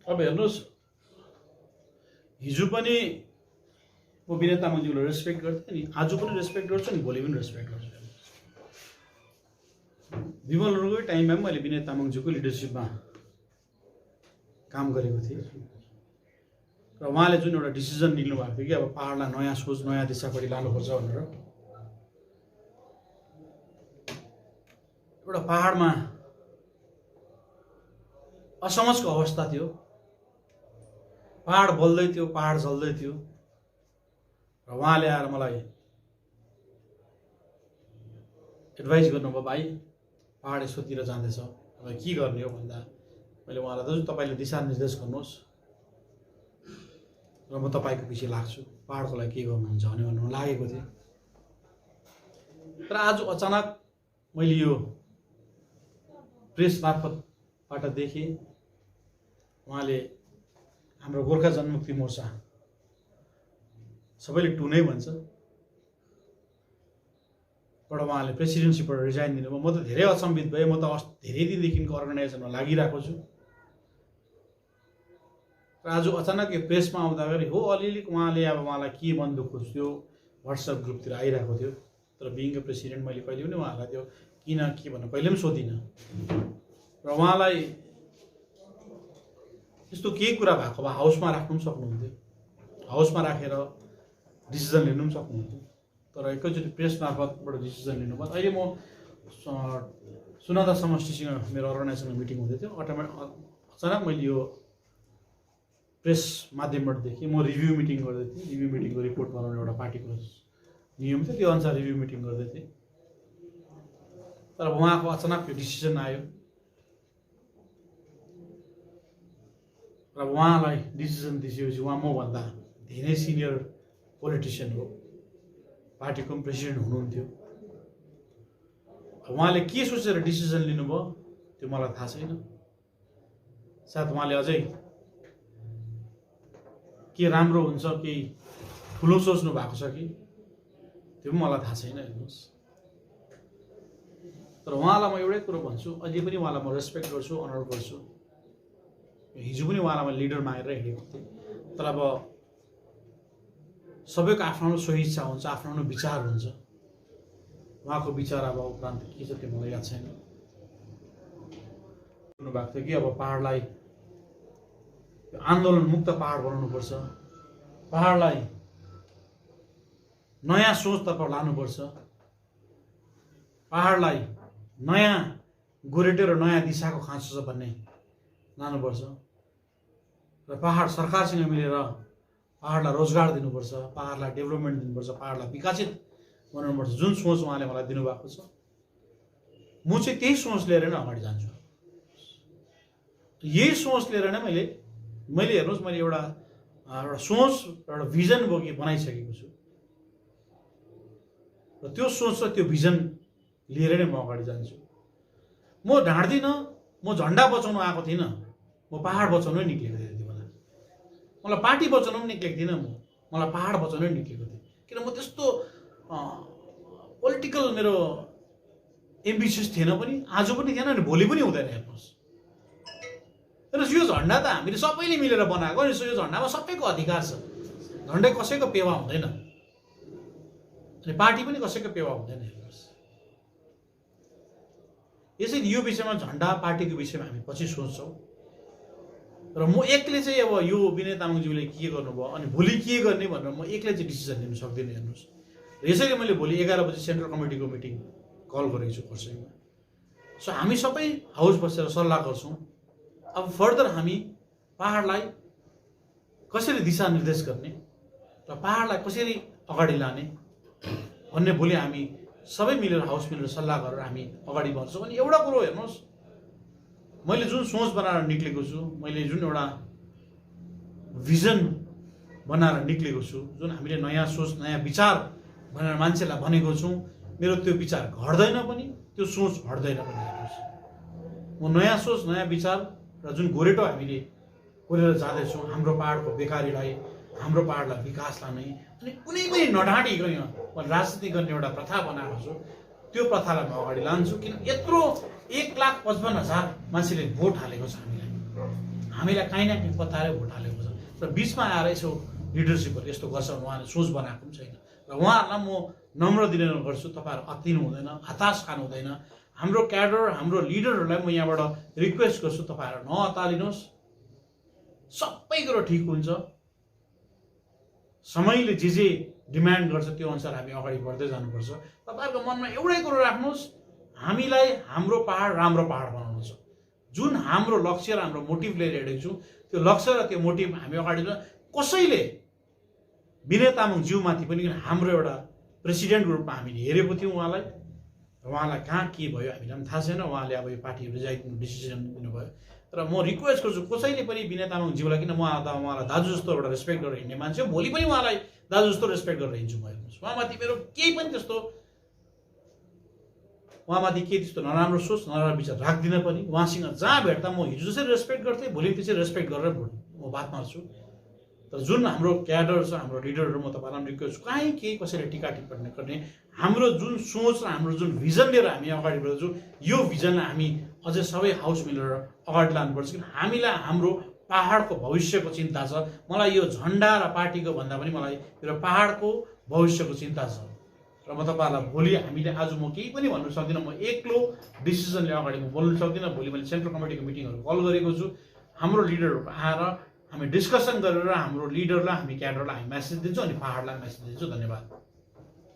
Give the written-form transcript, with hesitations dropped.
अब हेर्नुहोस्, हिजो पनि म विनय तामाङज्यूलाई रेस्पेक्ट गर्थेँ नि, आज पनि रेस्पेक्ट गर्छु नि, भोलि पनि रेस्पेक्ट गर्छु। विमल गुरुङकै टाइममा पनि मैले विनय तामाङज्यूको लिडरसिपमा काम गरेको थिएँ र उहाँले जुन एउटा डिसिजन लिनुभएको थियो कि अब पहाडलाई नयाँ सोच नयाँ दिशापट्टि लानुपर्छ भनेर, एउटा पहाडमा असमजको अवस्था थियो, पहाड बल्दै थियो, पहाड जल्दै थियो र उहाँले आएर मलाई एडभाइस गर्नुभयो, भाइ पहाड यस्तोतिर जाँदैछ, अब के गर्ने हो भन्दा मैले उहाँलाई दाजु तपाईँले दिशानिर्देश गर्नुहोस् र म तपाईँको पछि लाग्छु, पहाडको लागि के गर्नुहुन्छ भने भन्नु लागेको थिएँ। तर आज अचानक मैले यो प्रेस मार्फतबाट देखेँ उहाँले हाम्रो गोर्खा जनमुक्ति मोर्चा, सबैले टु नै भन्छ, बाट उहाँले प्रेसिडेन्सीबाट रिजाइन दिनुभयो। म त धेरै अचम्बित भएँ। म त धेरै दिनदेखिको अर्गनाइजेसनमा लागिरहेको छु र आज अचानक यो प्रेसमा आउँदाखेरि हो अलिअलि उहाँले अब उहाँलाई के मन दुःख थियो व्हाट्सएप ग्रुपतिर आइरहेको थियो, तर बिइङ अ प्रेसिडेन्ट मैले कहिले पनि उहाँलाई त्यो किन के भन्नु कहिले पनि सोधिनँ र उहाँलाई यस्तो केही कुरा भएको भए हाउसमा राख्नु पनि सक्नुहुन्थ्यो, हाउसमा राखेर डिसिजन लिनु पनि सक्नुहुन्थ्यो, तर एकैचोटि प्रेस मार्फतबाट डिसिजन लिनुभयो। अहिले म सुनादा समष्टिसँग मेरो अर्गनाइजेसनको मिटिङ हुँदै थियो, अचानक मैले यो प्रेस माध्यमबाट देखेँ। म रिभ्यू मिटिङ गर्दै थिएँ, रिभ्यू मिटिङको रिपोर्ट बनाउने एउटा पार्टीको नियम थियो, त्यो अनुसार रिभ्यू मिटिङ गर्दै थिएँ। तर उहाँको अचानक यो डिसिजन आयो र उहाँलाई डिसिजन दिएपछि उहाँ मभन्दा धेरै सिनियर पोलिटिसियन हो, पार्टीको पनि प्रेसिडेन्ट हुनुहुन्थ्यो। उहाँले के सोचेर डिसिजन लिनुभयो त्यो मलाई थाहा छैन। सायद उहाँले अझै के राम्रो हुन्छ केही ठुलो सोच्नु भएको छ कि त्यो पनि मलाई थाहा छैन। हेर्नुहोस्, तर उहाँलाई म एउटै कुरो भन्छु, अझै पनि उहाँलाई म रेस्पेक्ट गर्छु, अनर गर्छु। हिजो पनि उहाँलाई मैले लिडर मागेर हिँडेको थिएँ, तर अब सबैको आफ्नो सोही इच्छा हुन्छ, आफ्नो विचार हुन्छ। उहाँको विचार अब उपरान्त के छ त्यो मलाई याद छैन। भन्नुभएको थियो कि अब पहाडलाई आन्दोलन मुक्त पहाड बनाउनुपर्छ, पहाडलाई नयाँ सोचतर्फ लानुपर्छ, पहाडलाई नयाँ गोरेटो र नयाँ दिशाको खाँचो छ भन्ने लानुपर्छ र पहाड सरकारसँग मिलेर पहाडलाई रोजगार दिनुपर्छ, पहाडलाई डेभलपमेन्ट दिनुपर्छ, पहाडलाई विकसित बनाउनुपर्छ। जुन सोच उहाँले मलाई दिनुभएको छ, म चाहिँ त्यही सोच लिएर नै अगाडि जान्छु। यही सोच लिएर नै मैले हेर्नुहोस्, मैले एउटा सोच एउटा भिजन बोकी बनाइसकेको छु र त्यो सोच र त्यो भिजन लिएर नै म अगाडि जान्छु। म ढाँड्दिनँ, म झन्डा बचाउनु आएको थिइनँ, म पहाड बचाउनै निक्लेको थिएँ। त्यति बेला मलाई पार्टी बचाउनु पनि निक्लेको थिइनँ, मलाई पहाड बचाउनै निक्लेको थिएँ। किन म त्यस्तो पोलिटिकल मेरो एम्बिसियस थिएन पनि, आज पनि थिएन अनि भोलि पनि हुँदैन। हेर्नुहोस्, यो झन्डा त हामीले सबैले मिलेर बनाएको नि, यो झन्डामा सबैको अधिकार छ, झन्डै कसैको पेवा हुँदैन अनि पार्टी पनि कसैको पेवा हुँदैन। हेर्नुहोस्, यसैले यो विषयमा झन्डा पार्टीको विषयमा हामी पछि सोच्छौँ र म एक्लै चाहिँ अब यो विनय तामाङज्यूले के गर्नुभयो अनि भोलि के गर्ने भनेर म एक्लै चाहिँ डिसिजन लिन सक्दिनँ। हेर्नुहोस्, यसैले मैले भोलि 11 बजी सेन्ट्रल कमिटीको मिटिङ कल गरेको छु खरसाङमा। सो हामी सबै हाउस बसेर सल्लाह गर्छौँ अब फर्दर हामी पहाडलाई कसरी दिशा निर्देश गर्ने र पहाडलाई कसरी अगाडि लाने भन्ने भोलि हामी सबै मिलेर हाउस मिलेर सल्लाह गरेर हामी अगाडि बढ्छौँ। अनि एउटा कुरो हेर्नुहोस्, मैले जुन सोच बनाएर निक्लेको छु, मैले जुन एउटा भिजन बनाएर निक्लेको छु, जुन हामीले नयाँ सोच नयाँ विचार भनेर मान्छेलाई भनेको छौँ, मेरो त्यो विचार घट्दैन पनि, त्यो सोच हट्दैन पनि। हेर्नुहोस्, म नयाँ सोच नयाँ विचार र जुन गोरेटो हामीले कोरेर जाँदैछौँ, हाम्रो पहाडको बेकारीलाई, हाम्रो पहाडलाई विकास लाने अनि कुनै पनि नढाँटिकन राजनीति गर्ने एउटा प्रथा बनाएको छु, त्यो प्रथालाई म अगाडि लान्छु। किन यत्रो 1,55,000 मान्छेले भोट हालेको छ हामीलाई, हामीलाई काहीँ न काहीँ पत्ताले भोट हालेको छ र बिचमा आएर यसो लिडरसिपहरू यस्तो गर्छ उहाँले सोच बनाएको पनि छैन र उहाँहरूलाई म नम्र निवेदन गर्छु, तपाईँहरू अत्तिनु हुँदैन, हताश खानु हुँदैन। हाम्रो क्याडर, हाम्रो लिडरहरूलाई म यहाँबाट रिक्वेस्ट गर्छु, तपाईँहरू नअत्तालिनुहोस्, सबै कुरो ठिक हुन्छ। समयले जे डिमान्ड गर्छ त्यो अनुसार हामी अगाडि बढ्दै जानुपर्छ। तपाईँहरूको मनमा एउटै कुरो राख्नुहोस्, हामीलाई हाम्रो पहाड राम्रो पहाड बनाउनु छ। जुन हाम्रो लक्ष्य र हाम्रो मोटिभ लिएर हिँडेको छौँ, त्यो लक्ष्य र त्यो मोटिभ हामी अगाडि कसैले विनय तामाङ ज्यूमाथि पनि हाम्रो एउटा प्रेसिडेन्टको रूपमा हामीले हेरेको थियौँ उहाँलाई, उहाँलाई कहाँ के भयो हामीलाई पनि थाहा छैन। उहाँले अब यो पार्टी रिजाइन डिसिजन दिनुभयो र म रिक्वेस्ट गर्छु कसैले पनि विनय तामाङ ज्यूलाई, किन उहाँलाई दाजु जस्तो एउटा रेस्पेक्ट गरेर हिँड्ने मान्छे हो, भोलि पनि उहाँलाई दाजु जस्तो रेस्पेक्ट गरेर हिँड्छु म। हेर्नुहोस्, उहाँमाथि मेरो केही पनि त्यस्तो नराम्रो सोच नराम्रो विचार राख्दिनँ पनि। उहाँसँग जहाँ भेट्दा म हिजो जसरी रेस्पेक्ट गर्थेँ भोलि त्यसरी रेस्पेक्ट गरेर म बात मार्छु। तर जुन हाम्रो क्याडर छ, हाम्रो लिडरहरू, म तपाईँलाई रिक्वेस्ट कहीँ केही कसैले टिका टिप्पणी गर्ने, हाम्रो जुन सोच र हाम्रो जुन भिजन लिएर हामी अगाडि बढ्छौँ, यो भिजनलाई हामी अझै सबै हाउस मिलेर अगाडि लानुपर्छ। किन हामीलाई हाम्रो पहाडको भविष्यको चिन्ता छ। मलाई यो झन्डा र पार्टीको भन्दा पनि मलाई मेरो पहाडको भविष्यको चिन्ता छ र म तपाईँहरूलाई भोलि हामीले आज म केही पनि भन्नु सक्दिनँ। म एक्लो डिसिजनले अगाडि म बोल्नु सक्दिनँ। भोलि मैले सेन्ट्रल कमिटीको मिटिङहरू कल गरेको छु। हाम्रो लिडरहरू आएर हामी डिस्कसन गरेर हाम्रो लिडरलाई, हामी क्याडरलाई हामी मेसेज दिन्छौँ अनि पहाडलाई मेसेज दिन्छौँ। धन्यवाद।